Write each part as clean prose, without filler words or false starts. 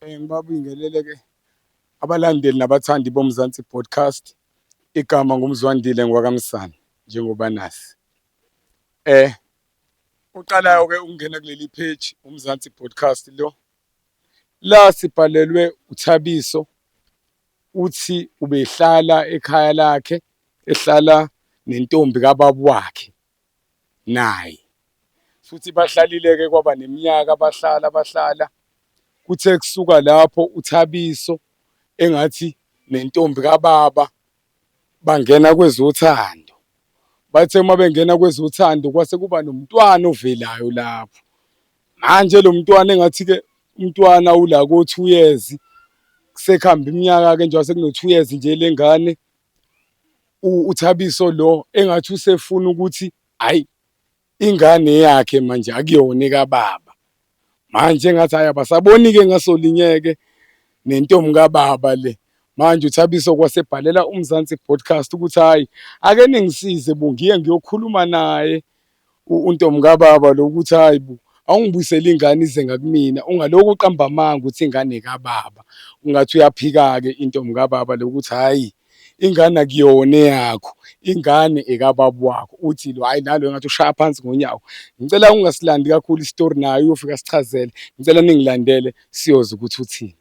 Ngibabingelele-ke abalandeli nabathandi boMzansi Podcast. Igama nguMzwandile ngwakaMsane njengoba nazi. Uqalayo-ke ukungena kuleli page uMzansi Podcast lo. La sibhalelwe uThabiso, uthi ubehlala ekhaya lakhe, ehlala nentombi kababa wakhe naye. Futhi bahlalile-ke kwaba neminyaka bahlala bahlala. Kuthe kusuka lapho uThabiso engathi nentombi kababa bangena kwezothando. Bathe uma bengena kwezothando kwase kuba nomntwana ovelayo lapho. Manje lo mntwana engathi-ke umntwana ula ko-2 years, sekuhambe iminyaka-ke njengoba sekuno-2 years nje le ngane, uThabiso lo engathi usefuna ukuthi hhayi ingane yakhe manje akuyona ekababa. Manje engathi hhayi abasaboni-ke ngasolinye-ke nentombi kababa le. Manje uThabiso kwasebhalela uMzansi Podcast ukuthi hhayi ake ningisize bo ngiye ngiyokhuluma naye untombi kababa lo ukuthi hhayi bo awungibuyisele ingane ize ngakumina ungalokhu uqamba amanga ukuthi ingane kababa. Ungathi uyaphika-ke intombi kababa lo ukuthi hhayi ingane akuyona eyakho, ingane ekababa wakho. Uthi lo hhayi nalo engathi ushaya phansi ngonyawo. Ngicela ungasilandi kakhulu isitori naye uyofika sichazele. Ngicela ningilandele siyozwa ukuthi uthini.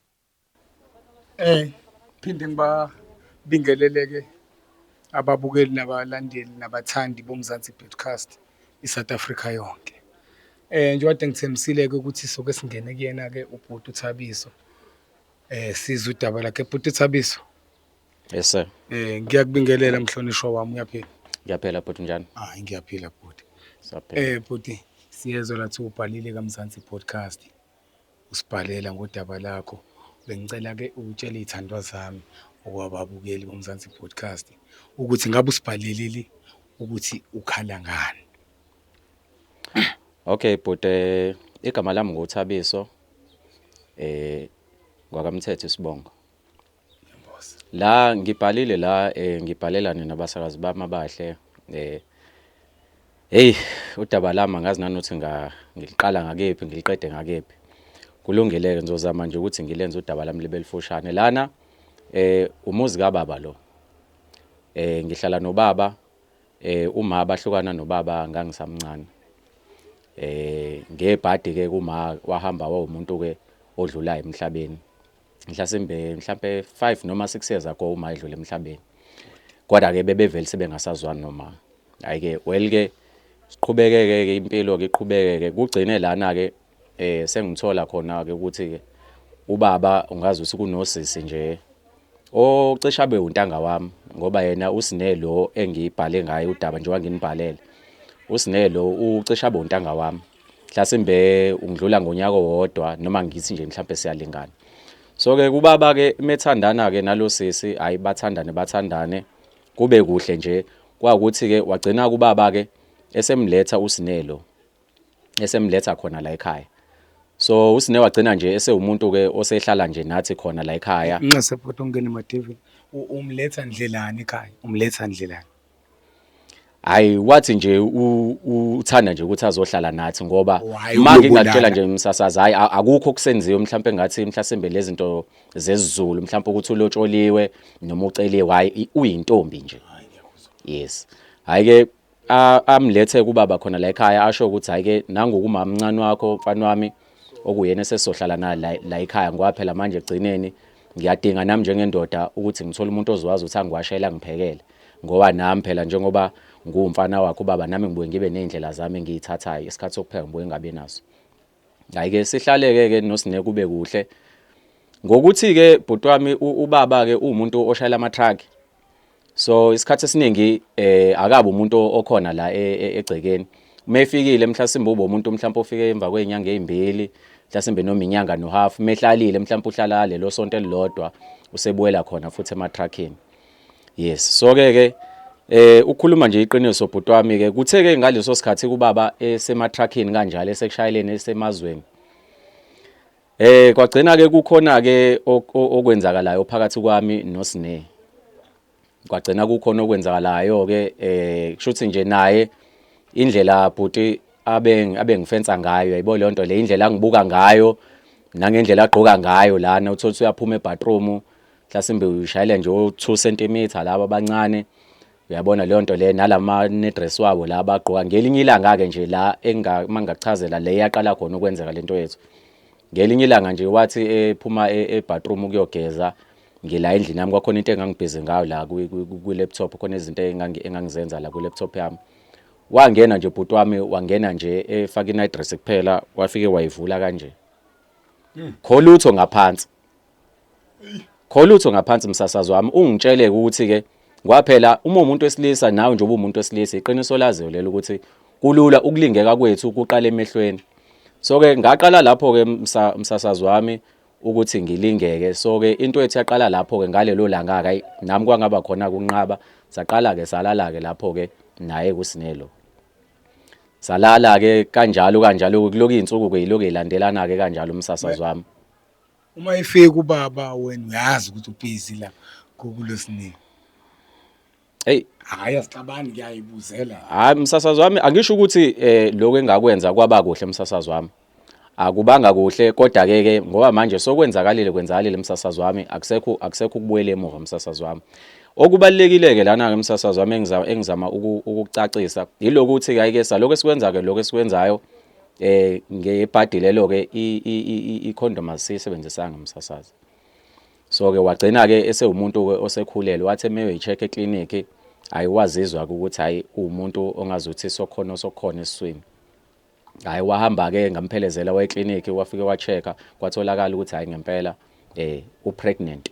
Phinde ngibabingelele-ke ababukeli nabalandeli nabathandi boMzansi Podcast i-South Africa yonke. Njengoba kade ngithembisile-ke ukuthi soke singene kuyena-ke ubhuti uThabiso. Sizwe udaba lakhe. Bhuti Thabiso. Yes sir. Ngiyakubingelela mhlonishwa wami, uyaphila? Ngiyaphila bhuti, njani? Hayi ngiyaphila bhuti. Siyaphila. Bhuti, siyezwa lathi ubhalile kaMzansi Podcast. Usibhalela ngodaba lakho. Bengicela ke utshele izithandwa zami okwababukeli boMzansi Podcast ukuthi ngabe usibhalelile ukuthi ukhala ngani. Okay bhuti, igama lami nguThabiso. NgwakaMthetho isibongo. La ngibhalile la ngibhalela nina abasakazi bami abahle. Hey udaba lami angazi nanothi ngiliqala ngakephi ngiliqede ngakephi. Kulungile-ke ngizozama nje ukuthi ngilenze udaba lami libe lifushane. Lana umuzi kababa lo. Ngihlala nobaba, uma bahlukana nobaba ngangisamncane. Ngebhadi ke kuma wahamba wawumuntu ke odlulayo emhlabeni. Mhlasimbe mhlambe 5 noma 6 years ago uma edlula emhlabeni. Kodwa ke bebevele sebengasazwani noma. Hayi ke well ke siqhubekeke ke impilo ke iqhubekeke kugcine lana ke sengithola khona ke ukuthi ke ubaba ungazi ukuthi kunosisi nje ocishe abe untanga wami ngoba yena uSine lo engibhale ngaye udaba njengoba nginibhalele. USine lo ucishe abe untanga wami. Mhlasimbe ungidlula ngonyaka owodwa noma ngithi nje mhlambe siyalingana. So ke kubaba ke methandana ke nalosisi hayi bathandane bathandane kube kuhle nje kwakuthi ke wagcina kubaba ke esemletha uSinelo esemletha khona la ekhaya. So uSine wagcina nje esewumuntu ke osehlala nje nathi khona la ekhaya. Nxese bhuti ungene emadevini. Umletha ndlelani ekhaya? Umletha ndlelani? Hayi wathi nje uthanda nje ukuthi azohlala nathi ngoba Oh, hhayi uma ngingakutshela ukulobulala. nje msasazi hayi akukho okusenziwe mhlawumbe ngathi mhlasimbe lezi zinto zesiZulu mhlawumbe ukuthi ulotsholiwe noma uceliwe hayi uyintombi nje. Yes. Hayi ke amlethe kubaba khona la ekhaya asho ukuthi hayi ke nangu kumama mncane wakho mfana wami okuyena esesizohlala naye la ekhaya ngoba phela manje egcineni ngiyadinga nami njengendoda ukuthi ngithole umuntu ozokwazi ukuthi angiwashele angiphekele ngoba nami phela njengoba nguwumfana wakhe ubaba nami ngibuye ngibe ney'ndlela zami engiyithathayo isikhathi sokupheka ngibuye ngingabi naso. Hhayi-ke sihlaleke ke noSine kube kuhle. Ngokuthi-ke bhuti wami ubaba-ke uwumuntu oshayela ama-truck. So isikhathi esiningi akabi umuntu okhona la egcekeni. Uma efikile mhlasimbe ube umuntu mhlawumbe ofike emva kwey'nyanga ey'mbili, mhlasimbe noma inyanga nohafu. Uma ehlalile mhlawumbe uhlala lelo sonto elilodwa usebuyela khona futhi ema-truck-ini. Yes, so ke ke ukukhuluma nje iqiniso bhuti wami ke kuthe ke ngaleso sikhathi kubaba esema-truck-ini kanjalo esekushayeleni esemazweni. Kwagcina ke kukhona ke okwenzakalayo phakathi kwami noSine. Kwagcina kukhona okwenzakalayo ke kushuthi nje naye indlela bhuti abe ngifensa ngayo yayibona leyo nto le indlela angibuka ngayo. Nangendlela agqoka ngayo lana uthola ukuthi uyaphuma ebathroom mhlasimbe uyishayela nje o-2 cm laba abancane. Uyabona leyo nto leyo nalama nedress wabo la abagqoka ngelinye ilanga ke nje la enga mangachazela le yaqala khona ukwenzeka lento yethu. Ngelinye ilanga nje wathi ephuma ebathroom ukuyogeza ngila endlini yami kwakhona into engangibhizi ngayo la kwi-laptop khona izinto engangizenza la kwi-laptop yami. Wangena nje bhuti wami wangena nje efaka i-night dress kuphela wafike wayivula kanje. Kholutho ngaphansi. Kholutho ngaphansi msasazi wami ungitshele ukuthi ke kwaphela uma umuntu wesilisa nawe nje ubumuntu wesilisa iqiniso laziyo lelo ukuthi kulula ukulingeka kwethu kuqala emehlweni. So ke ngaqala lapho ke msasazi wami ukuthi ngilingeke so ke into ethu yaqala lapho ke ngalelo langa ke nami kwangaba khona kunqaba saqala ke salala ke lapho ke naye kusinelo salala ke kanjalo kanjalo kuloku izinsuku ke iloku ilandelana ke kanjalo umsasazi wami. Uma efika ubaba wena uyazi ukuthi ubhizi la kukulosiningi. Hey, Hhayi asixabani ngiyayibuzela. Hayi msasazi wami angisho ukuthi eh lokho engakwenza kwaba kuhle msasazi wami. Akubanga kuhle kodwa ke ke ngoba manje sokwenzakalile kwenzakalile msasazi wami akusekho akusekho ukubuyela emuva msasazi wami. Okubalekile ke lana ke msasazi wami engizama engizama ukucacisa yilokuthi ke ke saloko esikwenza ke lokho esikwenzayo eh ngebhadi lelo ke i condom asisebenzisanga msasazi. So ke wagcina ke esewumuntu ke osekhulelwe wathi emeyoyi-check eclinic hayi wazizwa ke ukuthi hayi uwumuntu ongazuthi sokhona sokhona esiswini. Hayi wahamba ke ngamphelezela waye clinic wafike wa-check-a kwatholakala ukuthi hayi ngempela eh u-pregnant.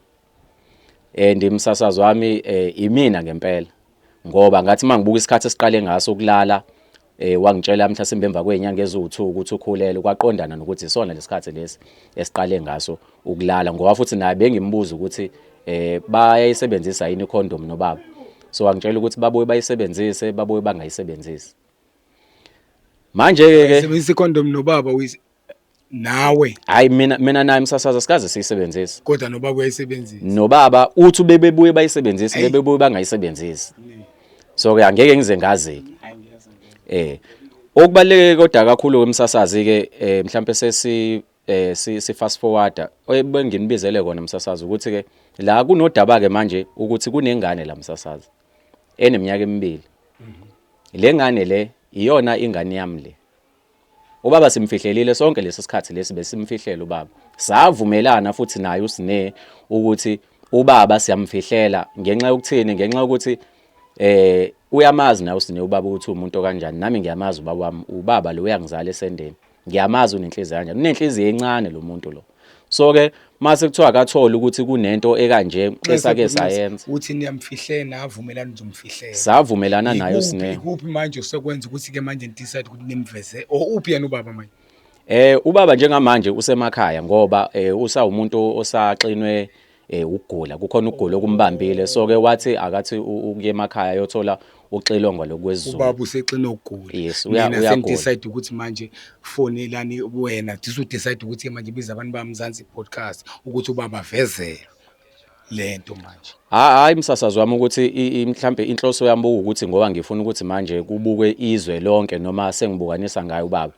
And umsasazi wami eh imina ngempela ngoba ngathi mangibuka isikhathi esiqale ngaso ukulala eh wangitshela mhlasimbe emva kwezinyanga eziwu2 ukuthi ukhulelwe kwaqondana nokuthi isona lesikhathi lesi esiqale ngaso ukulala ngoba futhi naye bengimbuza ukuthi eh bayayisebenzisa yini icondom nobaba so wangitshela ukuthi babuye bayisebenzise babuye bangayisebenzisi manje ke ke Sebenzisa icondom nobaba nawe. Hayi mina mina naye msasaza sikaze siyisebenzise. Kodwa nobaba uyayisebenzisa. Nobaba uthi bebebuye bayisebenzise bebebuye bangayisebenzisi. So ke angeke ngize ngazi. Eh okubaluleke kodwa kakhulu emsasazi ke eh mhlambe sesi eh si fast forwarder obenginibizele kona msasazi ukuthi ke la kunodaba ke manje ukuthi kunengane la msasazi eneminyaka emibili. Le ngane le iyona ingane yami le. Ubaba simfihlelile sonke lesi sikhathi lesi besimfihlela ubaba. Savumelana futhi naye uSine ukuthi ubaba siyamfihlela ngenxa yokuthini ngenxa yokuthi eh uyamazi nawe uSine ubaba ukuthi umuntu kanjani nami ngiyamazi ubaba wami ubaba lo uyangizala esendeni ngiyamazi unenhliziyo kanjani unenhliziyo encane lo muntu lo so ke mase kuthiwa akathole ukuthi kunento ekanje esake sayenza uthi niyamfihlela navumelana uzomfihlela savumelana naye uSine ikuphi manje usekwenza ukuthi ke manje decide ukuthi nimveze or uphi yena ubaba manje Eh ubaba njengamanje usemakhaya ngoba eh usawumuntu osaxinwe eh ukugula kukhona ukugula okumbambile so ke wathi akathi ukuye emakhaya ayothola uxilongo lokwezulu ubaba usexina ukugula yes uya uyagula decide ukuthi manje fonelani wena disu decide ukuthi manje biza abantu bamzansi podcast ukuthi ubaba avezelwe lento manje hayi msasazi wami ukuthi mhlambe inhloso yami ukuthi ngoba ngifuna ukuthi manje kubukwe izwe lonke noma sengibukanisa ngayo ubaba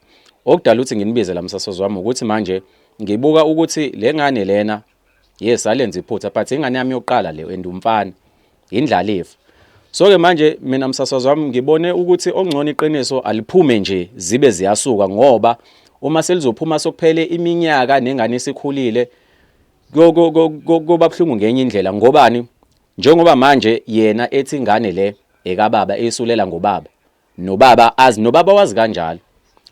okudala ukuthi nginibize la msasazi wami ukuthi manje ngibuka ukuthi lengane lena Yes, alenza iphutha but ingane yami yokuqala le and umfana. Indlalifa. So ke manje mina msasazi wami ngibone ukuthi ongcono iqiniso aliphume nje zibe ziyasuka ngoba uma selizophuma sokuphele iminyaka nengane isikhulile kuba buhlungu ngenye indlela ngobani njengoba manje yena ethi ingane le ekababa eyisulela ngobaba Nobaba azi nobaba wazi kanjalo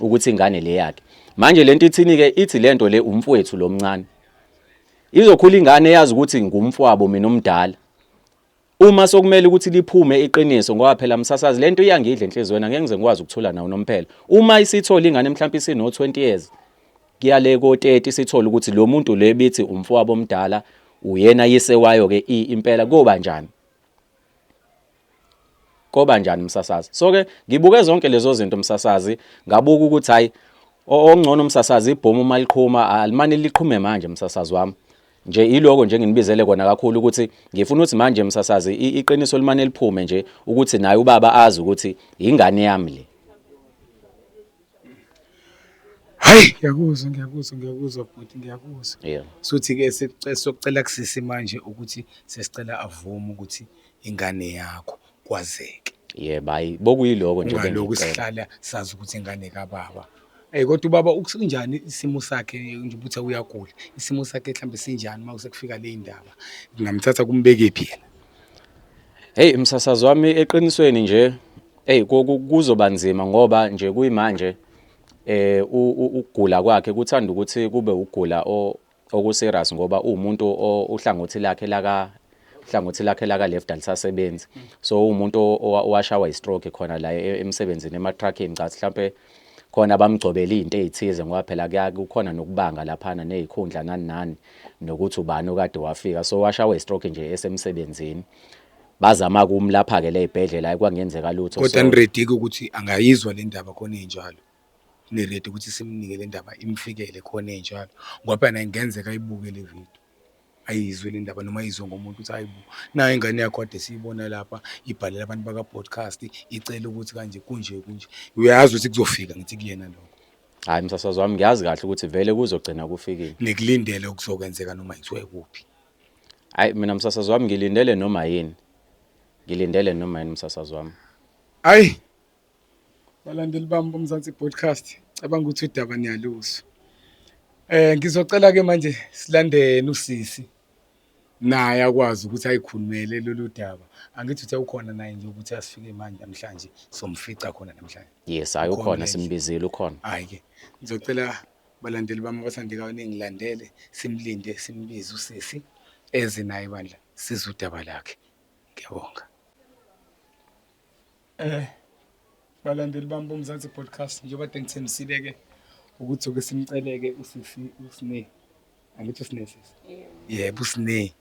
ukuthi ingane le yakhe. Manje lento ithini ke ithi lento le umfowethu lomncane. Izokhula ingane yazi ukuthi ngumfowabo mina omdala. Uma sokumele ukuthi liphume iqiniso ngoba phela msasazi lento iyangidla enhliziyweni angeke ngize ngikwazi ukuthula nawo nomphela. Uma isithola ingane mhlawumbe isino 20 years kuya le ko 30 sithola ukuthi lo muntu le bithi umfowabo omdala uyena yise wayo ke impela koba njani? Koba njani umsasazi? So ke ngibuke zonke lezo zinto umsasazi, ngabuka ukuthi hayi ongcono umsasazi ibhomu uma liqhuma alimane liqhume manje umsasazi wami. Nje iloko nje nginibizele kona kakhulu ukuthi ngifuna ukuthi manje umsasazi iqiniso limane liphume nje ukuthi naye ubaba azi ukuthi ingane yami le. Hayi, ngiyakuzwa, ngiyakuzwa, ngiyakuzwa bhuti, ngiyakuzwa. Yeah. Suthi-ke socela kusisi manje ukuthi sesicela avume ukuthi ingane yakho kwazeke. Yebo, hayi bokuyiloko nje Ungalokhu bengikucela. sihlala sazi ukuthi ingane kababa. Eh kodwa ubaba ukusinjani isimo sakhe nje ukuthi uyagula. Isimo sakhe mhlambe sinjani uma sekufika le ndaba. Ngingamthatha kumbeke phi yena? Hey msasazi wami eqinisweni nje hey kuzoba nzima ngoba nje kuyimanje ukugula kwakhe kuthanda ukuthi kube ukugula oku-serious ngoba uwumuntu uhlangothi lakhe laka uhlangothi lakhe laka left alisasebenzi. So uwumuntu owashawa i-stroke khona la emsebenzini ema-truckini, cha mhlampe khona bamgcobela izinto ezithize ngoba phela kuya kukhona nokubanga laphana nezikhundla nani nani nokuthi ubani okade wafika. So washawa i-stroke nje esemsebenzini, bazama kumlapha ke le ibhedlela, ayikwangenzeka lutho. Kodwa So ni-ready ukuthi angayizwa le ndaba khona enjalo. Ni-ready ukuthi simnike le ndaba imfikele khona enjalo. Ngoba phela ingenzeka ayibuke le video. Ayizwe le ndaba noma ayizwe ngomuntu ukuthi hayibo nayo ingane yakho kade siyibona lapha ibhalela abantu baka podcast icela ukuthi kanje kunje kunje. Uyazi ukuthi kuzofika ngithi kuyena lokho. Hayi msasazi wami, ngiyazi kahle ukuthi vele kuzogcina kufikile. Nikulindele okuzokwenzeka noma kuthiwe kuphi. Hayi mina msasazi wami ngilindele noma yini, ngilindele noma yini msasazi wami. Hayi balandeli bami boMzansi Podcast, cabanga ukuthi udaba niyaluzwa. Ngizocela ke manje silandele usisi naye akwazi ukuthi ayikhulumele lolu daba. Angithi uthe ukhona naye nje ukuthi asifike manje namhlanje somfica khona namhlanje. Yes, hayi Ukhona ukhona, la endlini. simbizile ukhona. Hayi ke ngizocela balandeli bami abathandekayo ningilandele simlinde simbize usisi eze naye bandla sizwe udaba lakhe. Ngiyabonga. Balandeli bami boMzansi Podcast, njengoba kade ngithembisile ke ukuthi ke simceleke usisi uSine. Angithi uSine sisi? Yebo uSine.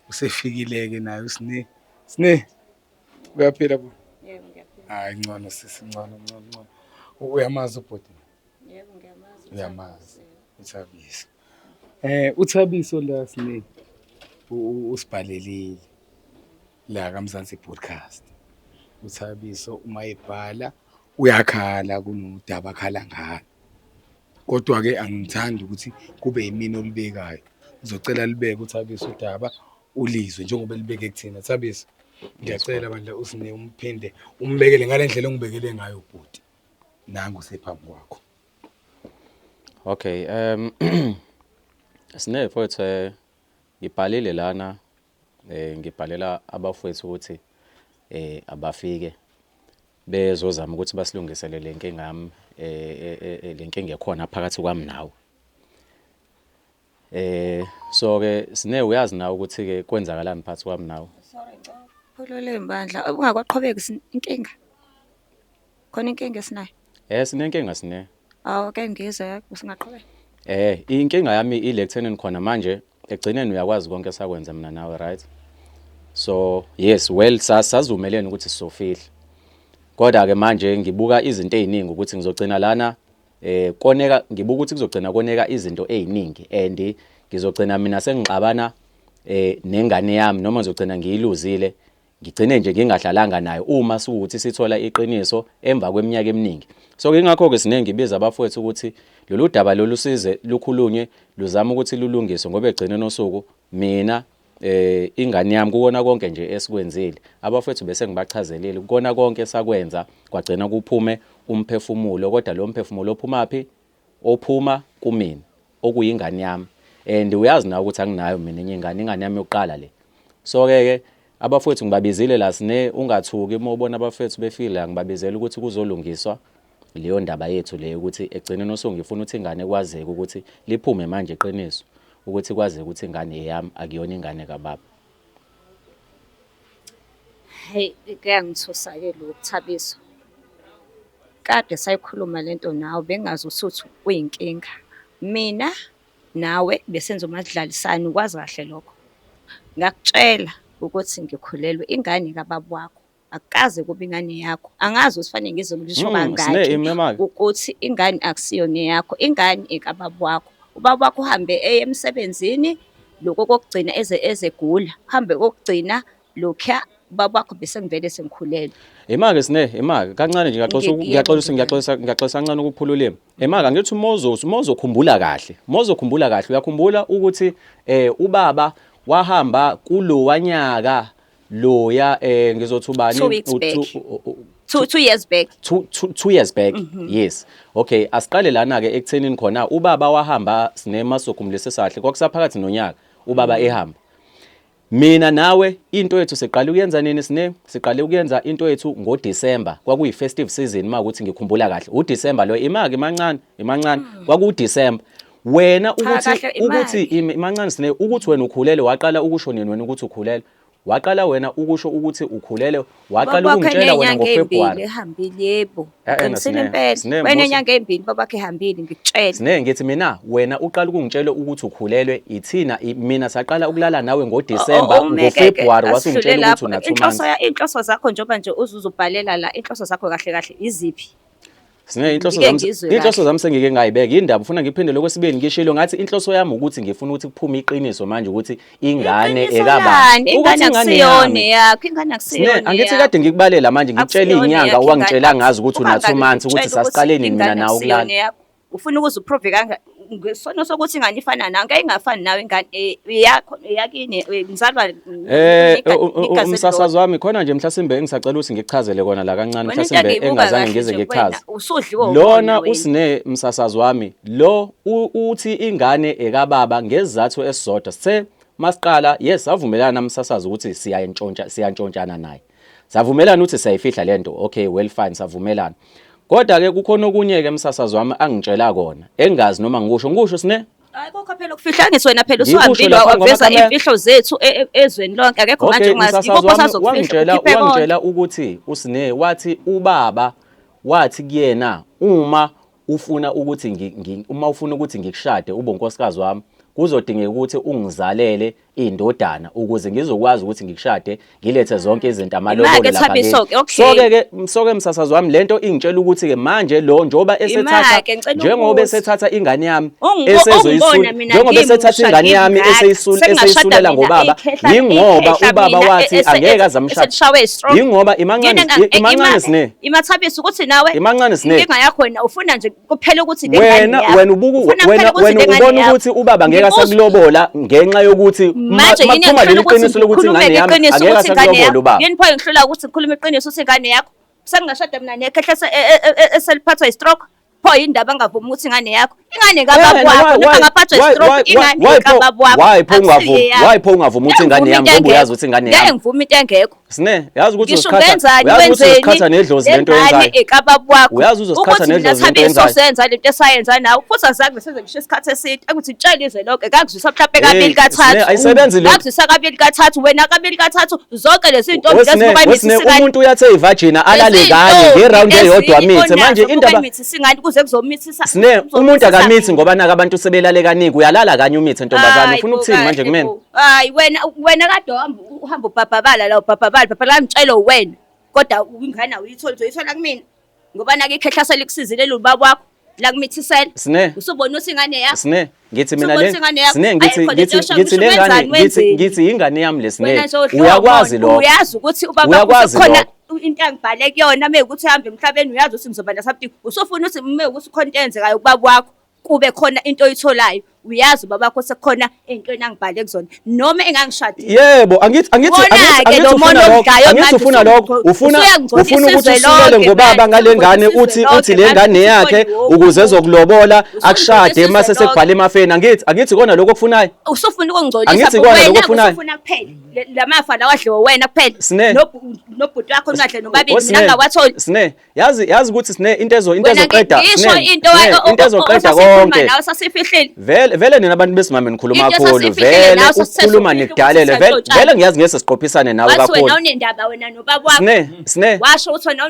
Usefikile ke naye uSine. Sine, uyaphila bo? Yebo ngiyaphila. Hayi ngcono sisi, ngcono ngcono ngcono. Uyamazi ubhuti? Yebo ngiyamazi. Uyamazi. uThabiso. uThabiso la Sine usibhalelile la kaMzansi Podcast. uThabiso uma ebhala uyakhala kunodaba akhala ngalo. Kodwa ke angithandi ukuthi kube yimina olubekayo. Ngizocela libeke uThabiso udaba ulizwe njengoba elibeke kuthina. Thabiso, ngiyacela bandla usine umphinde umbekele ngale ndlela ongibekele ngayo bhuti. Nangu sephambi kwakho. Okay, Sine mfowethu, ngibhalile lana, ngibhalela abafowethu ukuthi abafike bezozama ukuthi basilungisele le nkinga yami, le nkinga ekhona phakathi kwami nawe. So ke Sine uyazi nawe ukuthi ke kwenzakalani phakathi kwami nawe. Sorry ngicela phulule bandla, ungakwaqhubeki inkinga. Khona inkinga esinayo? Sinenkinga Sine. Awu ke ngizwe usingaqhubeka. Inkinga yami ile ekuthenini khona manje egcineni uyakwazi konke esakwenza mina nawe, right? So yes, well sazivumelene ukuthi sizofihla. Kodwa ke manje ngibuka izinto eziningi ukuthi ngizogcina lana koneka, ngibuka ukuthi kuzogcina koneka izinto eziningi and ngizogcina mina sengixabana nengane yami noma ngizogcina ngiyiluzile, ngigcine nje ngingahlalanga nayo uma sukuthi sithola iqiniso emva kweminyaka eminingi. So ingakho ke siningi ngibiza abafowethu ukuthi lolu daba lolu size lukhulunywe, luzama ukuthi lulungiswe ngoba egcineni osuku mina ingane yami kukona konke nje esikwenzile. Abafowethu bese ngibachazelile kukona konke esakwenza kwagcina kuphume umphefumulo, kodwa lo mphefumulo ophuma phi? Ophuma kumina okuyingane yami. And uyazi nawe ukuthi anginayo mina enye ingane, ingane yami yokuqala le. So ke abafowethu ngibabizile la Sine, ungathuki uma ubona abafowethu befile, ngibabizela ukuthi kuzolungiswa leyo ndaba yethu leyo, ukuthi egcineni osuku ngifuna ukuthi ingane kwazeke ukuthi liphume manje iqiniso, ukuthi kwazeke ukuthi ingane eyami akuyona ingane kababa. Hey, kuyangithusa ke lokhu Thabiso. Kade sayikhuluma lento nawe, bengazi ukuthi kuyinkinga. Mina nawe besenza umadlalisane, ukwazi kahle lokho. Ngakutshela ukuthi ngikhulelwe ingane kababa wakho. Akukaze kube ingane yakho. Angazi ukuthi fanele ngize ngisho Sine, kangaki imema-ke. ukuthi ingane akusiyona eyakho, ingane ekababa wakho. Ubaba wakho uhambe eye emsebenzini lokho kokugcina eze ezegula. Uhambe kokugcina lokhuya Ubaba wakho bese ngivele sengikhulelwe. Imake sine, imake kancane nje ngiyaxolisa ngiyaxolisa ngiyaxolisa ngiyaxolisa kancane ukuphula ulimi. Imake angithi uMoses, umozokhumbula kahle. Umozokhumbula kahle uyakhumbula ukuthi ubaba wahamba kulowanyaka loya ngizothi ubani 2 weeks back. 2 years back. 2 years back. Yes. Okay, asiqale lana ke ekuthenini khona ubaba wahamba sinemasokhumulise sahle kwakusaphakathi nonyaka ubaba ehamba. Mina nawe into yethu siqale ukuyenza nini sine? Siqale ukuyenza into yethu ngoDecember. Kwakuyi festive season makuthi ngikhumbula kahle. UDecember lo imaki imancane, imancane. KwakuDecember. Wena Cha, ukuthi kahle, ukuthi imaki. imancane sine ukuthi wena ukhulele waqala ukusho nini wena ukuthi ukhulele? Waqala wena ukusho ukuthi ukhulele, waqala Babakhe ukungitshela wena ney'nyanga ey'mbili ngoFebruary. ehambile, yebo. Eh, eh, Uqinisile Sine, impela. Sine, Wayenenyanga ey'mbili babakhe ehambile, ngikutshela. Sine ngithi mina wena uqala ukungitshela ukuthi ukhulelwe ithina mina saqala ukulala nawe ngoDecember Umeke-ke, ngoFebruary asidlule wasungitshela ukuthi lapho. una 2 Inhloso months. Inhloso zakho njengoba nje uzuzubhalela la, inhloso zakho kahle kahle iziphi? Sine inhloso Ngike zami ngizwe inhloso kahle. zami sengike ngayibeka indaba ufuna ngiphinde lokwesibili ngishilo ngathi inhloso yami ukuthi ngifuna ukuthi kuphume iqiniso manje ukuthi ingane Iqiniso ekabani lani? ukuthi Ingane ingane akusiyona yami. eyakho, ingane Sine akusiyona angithi eyakho. kade ngikubalela manje ngikutshela Akusiyona inyanga eyakho owangitshela ingane. ngazo ukuthi una 2 Ubangaki months ukuthi ngikutshela ukuthi sasiqale nini mina ingane nawe akusiyona ukulala. eyakho. Ufuna ukuze uprove kanga ngesono sokuthi ingane ifana nawe, ngeke ingafani nawe ingane eyakho eyakini ngizalwa igazi Umsasazi wami khona nje mhlasimbe engisacela ukuthi ngikuchazele kona la kancane Wena into mhlasimbe engiyibuka engazange kahle ngize nje ngikuchaze. kuwena, usudliwe Lona wumona wena. usine msasazi wami lo uthi ingane ekababa ngesizathu esisodwa sithe masiqala yes savumelana namsasazi ukuthi siyantshontsha siyantshontshana naye. Savumelana ukuthi siyayifihla lento okay well fine savumelana. Kodwa ke kukhona okunye ke msasazi wami angitshela kona engazi noma ngikusho ngikusho sine Hayi kokho phela ukufihla ngithi wena phela Ngikusho usuhambile lapha waveza ngomakhamera. imfihlo zethu ezweni lonke akekho manje Okay, ongazi umsasazi ikuphi wami osazokufihla wangitshela ukhiphe konke. wangitshela ukuthi uSine wathi ubaba wathi kuyena uma ufuna ukuthi uma ufuna ukuthi ngikushade ube unkosikazi wami kuzodingeka ukuthi ungizalele indodana ukuze ngizokwazi ukuthi ngikushade ngilethe zonke izinto amalobolo Imake lapha Thabiso kimi. ke, okay. So ke so ke msasazi wami lento ingitshela ukuthi ke manje lo njengoba esethatha Imake, ngicela njengoba ukubuza. esethatha ingane yami Ungibona mina njengoba esethatha ngimusha, ingane yami ngimngaka. Sengingashada eseyisulela mina, ngobaba ikhehla- yingoba ikhehla ubaba mina, wathi angeke azamshada eselishawe i-stroke. yingoba imancane Yini enga- imancane sine Imathabiso ukuthi nawe Imancane Sine. inkinga yakho wena ufuna nje kuphela ukuthi le ngane wena yakho. wena ubuku Ufuna wena kuphela ukuthi wena le ngane ubona yakho. ukuthi ubaba ngeke Ngibuza- asakulobola ngenxa yokuthi manje yini makuphuma engihlula leli ukuthi qiniso lokuthi ngikhulume ingane yami iqiniso angeke ukuthi ingane asakulobola yakho ubaba yini pho engihlula ukuthi ngikhulume iqiniso ukuthi ingane yakho sengingashada mina nekhehla eseliphathwa i-stroke pho yindaba angavumi ukuthi ingane yakho ingane Eh, kababa wakho noma angaphathwa i-stroke ingane kababa wakho why pho ungavumi akusiyo eyakho. why pho ungavumi ukuthi Ngeke ingane ngivume yami into ngoba uyazi engekho. ukuthi ingane Ngeke yami ngivume into engekho Sine yazi ukuthi ngisho uzosikhatha ungenzani uyazi ukuthi wenzeni uzosikhatha nedlozi lento lengane oyenzayo ekababa wakho Uyazi uzosikhatha ukuthi mina nedlozi lento Thabiso oyenzayo. senza lento esayenza nawe futhi azange senze ngisho isikhathi eside akuthi tshela izwe lonke ngakuzwisa mhlawumbe Hey, kabili Sine, kathathu ayisebenzi le- ngakuzwisa kabili kathathu wena kabili kathathu zonke lezi zintombi lezi Wesine ngoba wesine imithisingane umuntu uyathe ivagina alale kanye ngeround eyodwa mithe manje indaba imithisingane kuze kuzomithisa Sine umuntu akamithi ngoba naka abantu sebelale kaningi uyalala kanye umithe ntombazane ufuna ukuthini manje kumina Hayi wena wena kade uhamba uhamba ubhabhabala la ubhabhabala bhabhabala ngitshela wena kodwa ingane awuyitholi uzoyithola kumina ngoba nake ikhehla selikusizile lo baba wakho la kumithisela Sine usubona ukuthi ingane yakho Sine ngithi mina Usubona le ukuthi ingane yakho Sine ngithi ayikho lento ngithi yosho ngithi ngisho le ngane wenzani ngithi wenzeni ngithi ingane yami le Sine wena nje udliwa uyakwazi umona. lokho Uyazi ukuthi ubaba Uyakwazi khona lokho. into angibhale kuyona mekuthi uhambe emhlabeni uyazi ukuthi ngizoba na something usufuna ukuthi mekuthi khona into eyenzekayo kubaba wakho kube khona into oyitholayo uyazi ubaba wakho sekukhona ey'ntweni angibhale kuzona noma engangishadile Yebo angithi angithi Wona-ke angithi lo angithi ufuna mona lokho omdlayo angithi manje ufuna lokho ufuna usuyangcolisa ufuna ukuthi izwe usulele lonke ngobaba manje, ngale ngane usungcolisa uthi izwe uthi le lonke ngane manje, yakhe usufuna ukuze wonke ezokulobola umuntu. akushade Usungcolisa mase izwe sekubhala emafeni angithi angithi kona lokho okufunayo Usufuna ukungcolisa Angithi bo ikona wena lokho okufunayo. usufuna kuphela lamafa lawa adliwe wena kuphela Sine. Nobhuti wakho ningadle nobabili O, mina Sine, ngingawatholi Sine yazi yazi ukuthi Sine into ezo into wena ezoqeda ngisho Sine, into Sine, into ezoqeda konke nawe sasifihlile vele vele nina abantu besimame nikhuluma Into kakhulu esasifihlile vele nawe ukukhuluma sasisesofihla nikudalele ukuthi vele siyantshontsha. vele ngiyazi ngeke sesiqophisane nawe wathi wena kakhulu unendaba wena nobaba wakho Sine Sine washo ukuthi wena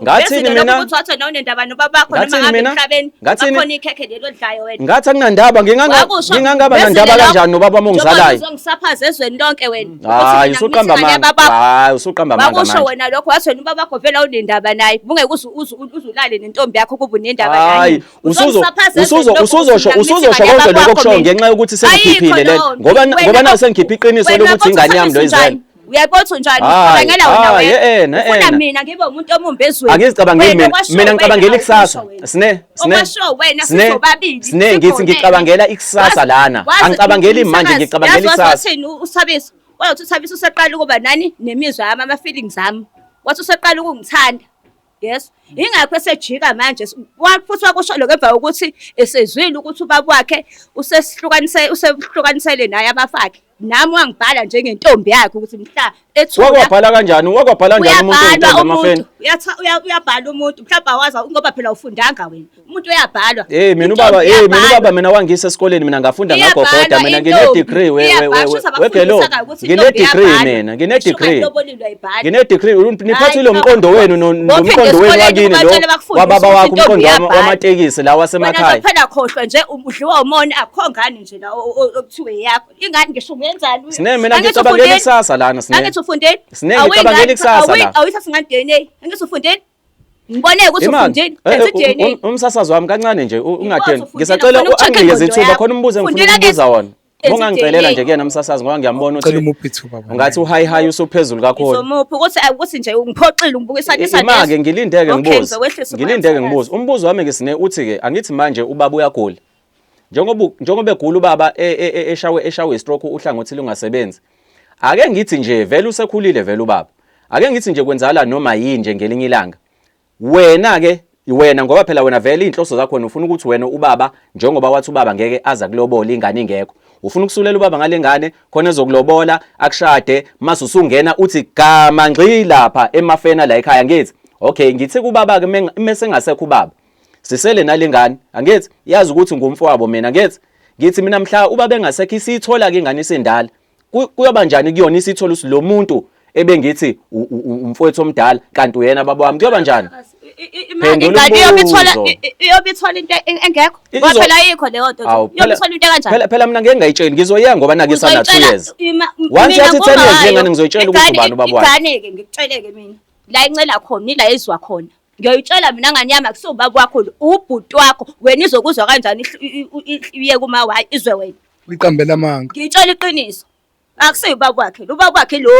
Ngathini uvezile lokho mina? ukuthi wathi wena unendaba nobaba wakho noma Ngathini ngabe mina? emhlabeni Ngathini? bakhona ikhekhe lelo odlayo wena ngathi akunandaba Wakusho, ngingangaba vezile nandaba lokho. kanjani nobaba Njengoba ongizalayo uzongisaphaza ezweni lonke wena ukuthi hayi mina usuqamba ngimithingane amanga yababa. hayi usuqamba amanga Wakusho manje wena lokho wathi wena ubaba wakho vele awunendaba naye bungeke uze ulale nentombi yakho kuba unendaba hayi naye Uzongisaphaza ezweni usuzo lonke usuzosho ukuthi mina usuzosho ngimithingane konke yababa lokho wakho kusho mina. ngenxa yokuthi sengikhiphile Ayikho le leyo nto. ngoba Wena ngoba nayo sengikhiphe iqiniso wena lokuthi ingane yami lo futhi izele usanjani? Uyayibona ukuthi unjani? Hayi, Ucabangela wena hayi, wedwa. eh, eh, Ufuna eh. mina ngibe umuntu omumbi ezweni. Angizicabangeli Wena mina, okwasho mina wena, ngicabangela ikusasa. awukusho wena. Sine, sine. Okwasho wena Sine, sisobabili. Sine ngithi sigonene. ngicabangela ikusasa Wazi- lana. wazi- Angicabangeli manje umsakazi, ngicabangela yazi wazi ikusasa. wathini uThabiso? Wathi uThabiso useqala ukuba nani nemizwa yami ama-feelings ami. Wathi useqala ukungithanda. Yes. Ingakho esejika manje futhi wakusho lokho emva kokuthi esezwile ukuthi ubaba wakhe usesihlukanise usehlukanisele naye abafakhe. Nami wangibhala njengentombi yakhe ukuthi mhla ethula Wakwabhala kanjani? Wakwabhala kanjani umuntu uyabhalwa oyintombi emafeni? umuntu uyabhala umuntu mhlawumbe awazi ngoba phela ufundanga wena umuntu uyabhalwa. Hey mina Intombi ubaba, hey mina iyabhalwa. ubaba mina wangisa esikoleni mina ngafunda Iyabhalwa ngagogoda mina ngine intombi. degree we we Iyabhalwa, we shuthi we gelo. abafundisa ukuthi Ngine intombi degree iyabhalwa. mina, ngine Ngisho degree. ungalobolile uyayibhala. Ngine degree niphathile Hayi, umqondo wenu Bophinde nomqondo wenu esikoleni wakini lo ubatshele bakufundise wababa ukuthi wakho intombi umqondo iyabhalwa. wamatekisi la Wena wasemakhaya. nje phela khohlwa nje udliwa umona akukho ngane nje la okuthiwe eyakho. Ingane ngisho ungenzani? Sine mina Angithi ngicabangela ufundeni? ikusasa lana sine. Angithi ufundeni? Sine ngicabangela ikusasa la. Awuyithathi ngani DNA? Angithi ufundeni? Ngibone ukuthi Imani, ufundeni. Enza i-DNA. umsasazi wami kancane nje ungadeni. ufundile, Ngisacela ufuna uku-check anginikeze ingqondo ithuba yakho. khona umbuzo engifuna Fundela ukubuza ke- wona. Enza Bongangicelela i-DNA. nje kuyena umsasazi ngoba ngiyambona Cela ukuthi umuphe ithuba baba. ungathi uhayi hayi usuphezulu kakhulu. Ngizomupha ukuthi ukuthi nje ungiphoxile ungibukisanisa Ima-ke ngilindeke Okay, ngibuze. ngizowehlisa umoya Ngilindeke msakazi. ngibuze. Umbuzo wami ke sine uthi ke angithi manje ubaba uyagula. Njengoba egula ubaba eshawe stroke uhlangothi lungasebenzi. Ake ngithi nje vele usekhulile vele ubaba. Ake ngithi nje kwenzakala noma yini nje ngelinye ilanga. Wena ke wena ngoba phela wena vele inhloso zakho wena ufuna ukuthi wena ubaba njengoba wathi ubaba ngeke aza kulobola ingane ingekho. Ufuna ukusulela ubaba ngale ngane khona ezokulobola akushade mase usungena uthi gama ngxi lapha emafena la ekhaya ngithi okay ngithi kubaba ke mese ngasekho ubaba sisele nalengane angithi yazi ukuthi ngumfowabo mina ngithi ngithi mina mhla ubaba engasekho isithola ke ingane isindala kuyoba njani kuyona isithola ukuthi lo muntu ebengithi umfowethu omdala kanti uyena baba wami kuyoba njani? Phendula Ingane iyobithola umbuzo. iyobithola into engekho. Ngoba phela ayikho leyo nto. Iyobithola into kanjani? Phela mina ngeke ngayitsheli ngizoyeka ngoba nake isana 2 years. Once yathi 10 years lengane ngizoyitshela ukuthi ubani ubaba wayo. Ingane-ke ngikutsheleke mina. La incela khona ila izwa khona. Ngiyoyitshela mina ngane yami akusiwo ubaba wakho lo, ubhuti wakho. Wena izokuzwa kanjani iye kuma wayo izwe wena. Uyiqambela amanga. Ngiyitshela iqiniso. Akusiyo ubaba wakhe lo, ubaba wakhe lo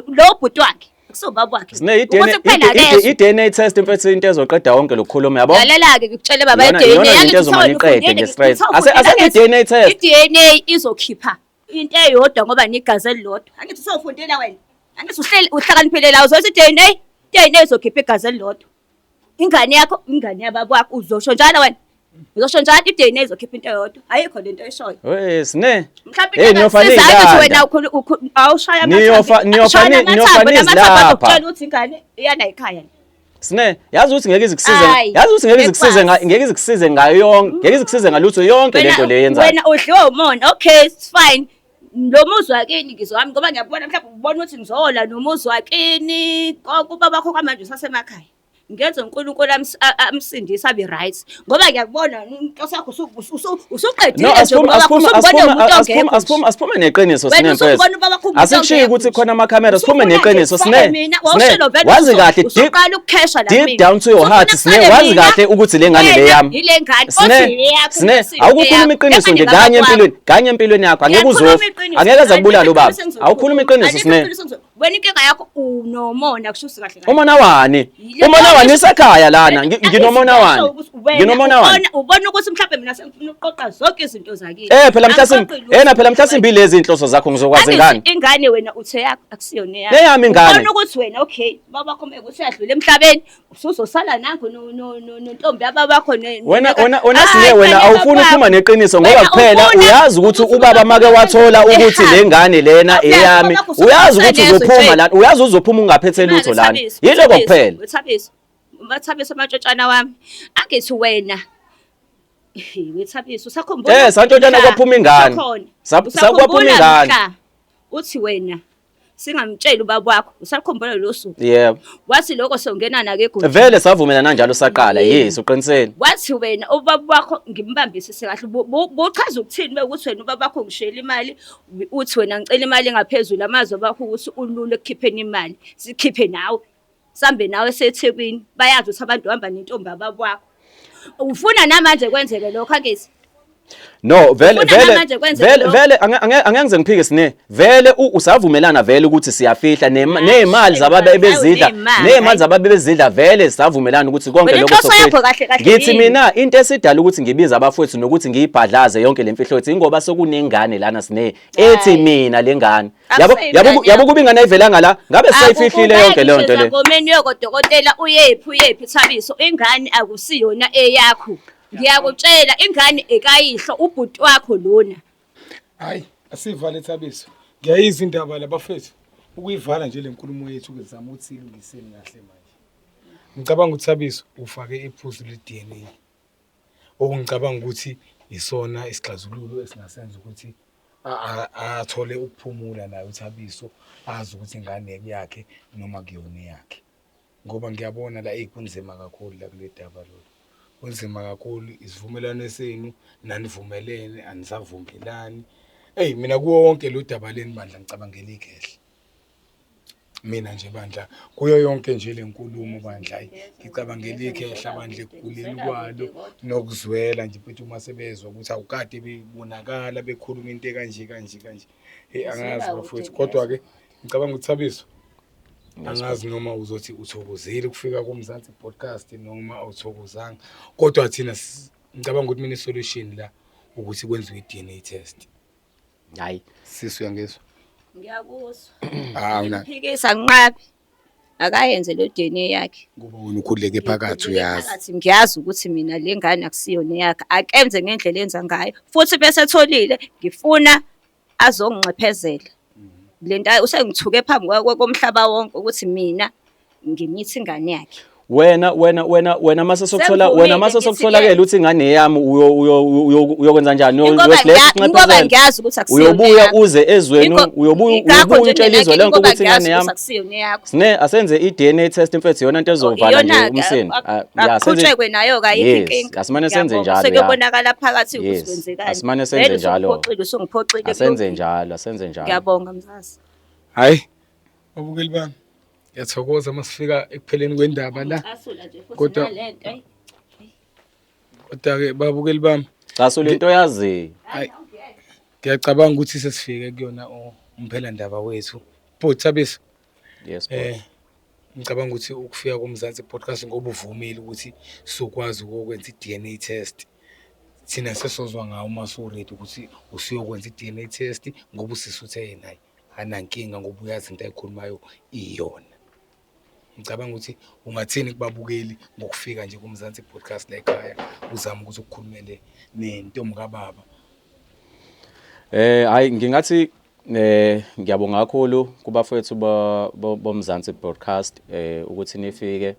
lo ubhuti wakhe. Akusiwo ubaba wakhe. Sine Ukuthi kuphela akezwa. i-DNA test mfethu into ezoqeda wonke lokukhuluma yabo. Lalela-ke ngikutshele baba i-DNA. Iyona into Angithi ezomane uthiwa iqede nje ufundile, straight. kuthiwa Ase ufundile, ase angithi i-DNA test. I-DNA izokhipha into eyodwa ngoba nigazi elilodwa. Angithi usewufundile wena. Angithi uhleli uhlakaniphile la uzothi i-DNA, i-DNA izokhipha igazi elilodwa. Ingane yakho, ingane yababa wakho uzosho njalo wena. Uzosho njalo i-DNA izokhipha into eyodwa. Ayikho lento oyishoyo. Hey sine. Mhlawumbe Hey into niyofa engasizayo ukuthi niyilanda. wena awushaya Niyofa nizilapha. Ukutshela ukuthi ingane iyana ekhaya. Sine, yazi ukuthi ngeke izikusize, Ayi, yazi ukuthi ngeke izikusize ngeke ngeke izikusize ngayo yonke, ngeke izikusize ngalutho yonke lento le yenzayo. Wena udliwa umona. Okay, it's fine. Lo muzi wakini ngizowami ngoba ngiyakubona mhlawumbe ubona ukuthi ngizola nomuzi wakini konke ubaba wakho kwamanje usasemakhaya. Ngenze uNkulunkulu amsindise abe right ngoba ngiyakubona inhloso yakho usuqedile No, nje asiphume ubaba wakho asiphume usubone asiphume umuntu asiphume ongekho asiphume asiphume neqiniso Wena sine mfethu. usubona ubaba wakho umuntu Asikushiyi ongekho ukuthi nje. khona amakhamera siphume Usufuna nje neqiniso ufake sine. mina, Sine, wawushilo vele wazi kahle deep usuqala ukukhesha la deep mina. down to your Usufuna heart sine kuqale wazi mina, kahle ukuthi le ngane le wena yami. yile ngane, Sine, othi eyakho, sine akusiyo awukukhuluma eyakho. iqiniso nje Kepha kanye ngingababa empilweni, kanye empilweni yakho angeke Ngiyakhuluma uzofa. iqiniso, Angeke aze akubulale alikho ubaba. iqiniso engizokhuluma. Awukhuluma iqiniso Alikho sine. iqiniso Wena inkinga yakho unomona kusho ukuthi kahle kahle. Umona wani? Yile Umona nto wani ngisho- isekhaya lana? Wena- Nginomona angithi wani? ngisho ukuthi wena Nginomona wani? Ubona ukuthi mhlawumbe mina sengifuna ukuqoqa zonke izinto zakini. Eh phela mhlasimbe, Angiqoqi lutho. ena phela mhlasimbe lezi inhloso zakho ngizokwazi Angithi ngani? Ingane wena uthe yakho akusiyona eyakho. Eyami ingane. Ubona ukuthi wena okay, baba wakho meke usuyadlula emhlabeni, usuzosala nangu nontombi yababa wakho Wena wena wena sine wena awufuni ukuphuma neqiniso ngoba kuphela uyazi ukuthi ubaba make wathola ukuthi le ngane lena eyami, uyazi ukuthi uzophuma lana, uyazi uzophuma ungaphethe lutho lana. Yiloko kuphela. Wethabiso. Bathabiso amantshotshana wami. Angithi wena Wethabiso usakhumbula? Eh santshotshana kwaphuma ingane. Usakhona. Sakwaphuma ingane. Mhla Uthi wena singamtsheli ubaba wakho usakhumbula lo suku. Yebo. Wathi lokho songena nake egodini. Vele savumelana kanjalo saqala, yes uqinisele. Wathi wena ubaba wakho ngimbambisise kahle buchaza ukuthini bekuthi wena ubaba wakho ngishiyela imali uthi wena ngicela imali engaphezulu amazwi bakho ukuthi ulule ekukhipheni imali sikhiphe nawe sambe nawe seThekwini bayazi ukuthi abantu uhamba nentombi yababa wakho. Ufuna namanje kwenzeke lokho angithi? No, vele Ufuna vele namanje kwenzeke vele lokho? vele angeke ngize ngiphike sine. Vele usavumelana vele ukuthi siyafihla nezimali zababe bezidla, Ney'mali, nezimali hayi. zababe bezidla vele savumelana ukuthi konke Wena lokho inhloso yakho sokufihla. kahle kahle Ngithi yini? mina into esidala ukuthi ngibize abafowethu nokuthi ngiyibhadlaze yonke le mfihlo yethu ingoba sekunengane lana sine ethi Hayi. mina lengane. Yabo Akuseyingane yabo yakho. yabo kuba ingane ayivelanga la ngabe sisayifihlile yonke leyo nto le. Ngomeni yokodokotela uyephi uyephi Thabiso ingane akusiyona eyakho. Ngiyakutshela ingane ekayihlo ubhuti wakho lona. Hayi, asivale Thabiso. Ngiyayizwa indaba la bafethu. Ukuyivala nje le nkulumo yethu ukuzama ukuthi silungiseni kahle manje. Ngicabanga ukuthi Thabiso ufake iphuzu le-DNA. Okungicabanga ukuthi isona isixazululo esingasenza ukuthi athole ukuphumula naye uThabiso azi ukuthi ingane yakhe noma kuyona eyakhe. Ngoba ngiyabona la eyi kunzima kakhulu la kule daba lolu. Kunzima kakhulu isivumelwano senu nanivumelene anisavumelani. Eyi mina kuwo wonke lo daba leni bandla ngicabangela ikhehla. Mina nje bandla kuyo yonke nje le nkulumo bandla hayi ngicabangela ikhehla bandla ekuguleni kwalo nokuzwela nje futhi uma sebezwa ukuthi awukade bebonakala bekhuluma into ekanje kanje kanje. Hey angazi bafowethu kodwa-ke ngicabanga ukuthi Thabiso angazi noma uzothi uthokozile ukufika kuMzansi Podcast noma awuthokozanga kodwa thina ngicabanga ukuthi mina isolution la ukuthi kwenziwe i-DNA test. Hayi. Sisi uyangizwa? Ngiyakuzwa. Ah una Phikisa nqabi. Akayenze lo DNA yakhe. Ngoba wena ukhululeke phakathi uyazi. Phakathi ngiyazi ukuthi mina le ngane akusiyona eyakhe. Akenze ngendlela enza ngayo. Futhi bese etholile ngifuna azonginxephezela. Le nto usengithuke phambi komhlaba wonke ukuthi mina ngimithi ingane yakhe. Wena wena wena wena mase sokuthola wena mase sokutholakele ukuthi ingane yami uyokwenza njani? Ngoba ngiyazi ukuthi akusiyo. Uyobuya uze ezweni uyobuya uyobuya utshela izwe lonke ukuthi ingane yami. Sine asenze i-DNA test mfethu iyona into ezovala nje umsindo. Ya senze Aqhutshekwe nayo ke ayikho inkinga. Asimane senze njalo. Sekuyobonakala phakathi ukuthi kwenzekani. Asimane senze njalo. Usungiphoxile usungiphoxile. Asenze njalo, asenze njalo. Ngiyabonga mzazi. Hayi. Babukeli bami. Ngiyathokoza masifika ekupheleni kwendaba la. Kodwa kodwa ke babukeli bami. Casula into yazi. Hayi. Ngiyacabanga ukuthi sesifike kuyona umphela ndaba wethu. Bhuti Thabiso. Yes boss. Eh ngicabanga ukuthi ukufika koMzansi Podcast ngoba uvumile ukuthi sokwazi ukwenza i-DNA test. Thina sesozwa ngawo uma su-ready ukuthi usuyokwenza i-DNA test ngoba usisi uthe yena hayi anankinga ngoba uyazi into ayikhulumayo iyona. Ngicabanga ukuthi ungathini kubabukeli ngokufika nje kuMzansi Podcast la ekhaya uzama ukuthi ukukhulumele nentombi kababa. Eh hayi ngingathi eh ngiyabonga kakhulu kubafowethu boMzansi Broadcast eh ukuthi nifike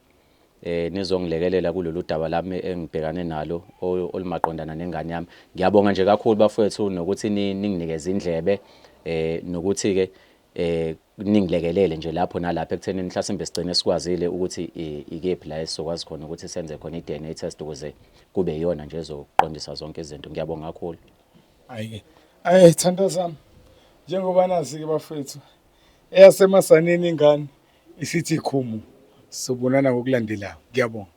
eh nizongilekelela kulolu daba lami engibhekane nalo olumaqondana nengane yami. Ngiyabonga nje kakhulu bafowethu nokuthi ninginikeze indlebe eh nokuthi ke eh ningilekelele nje lapho nalapho ekutheni mhlasimbe sigcine sikwazile ukuthi ikephi la esizokwazi khona ukuthi senze khona i-DNA test ukuze kube iyona nje ezoqondisa zonke izinto. Ngiyabonga kakhulu. Hayi-ke, ayi thando sami, njengoba nazi-ke bafethu, eyasemasaneni ingane isithi khumu. Sobonana ngokulandelayo. Ngiyabonga.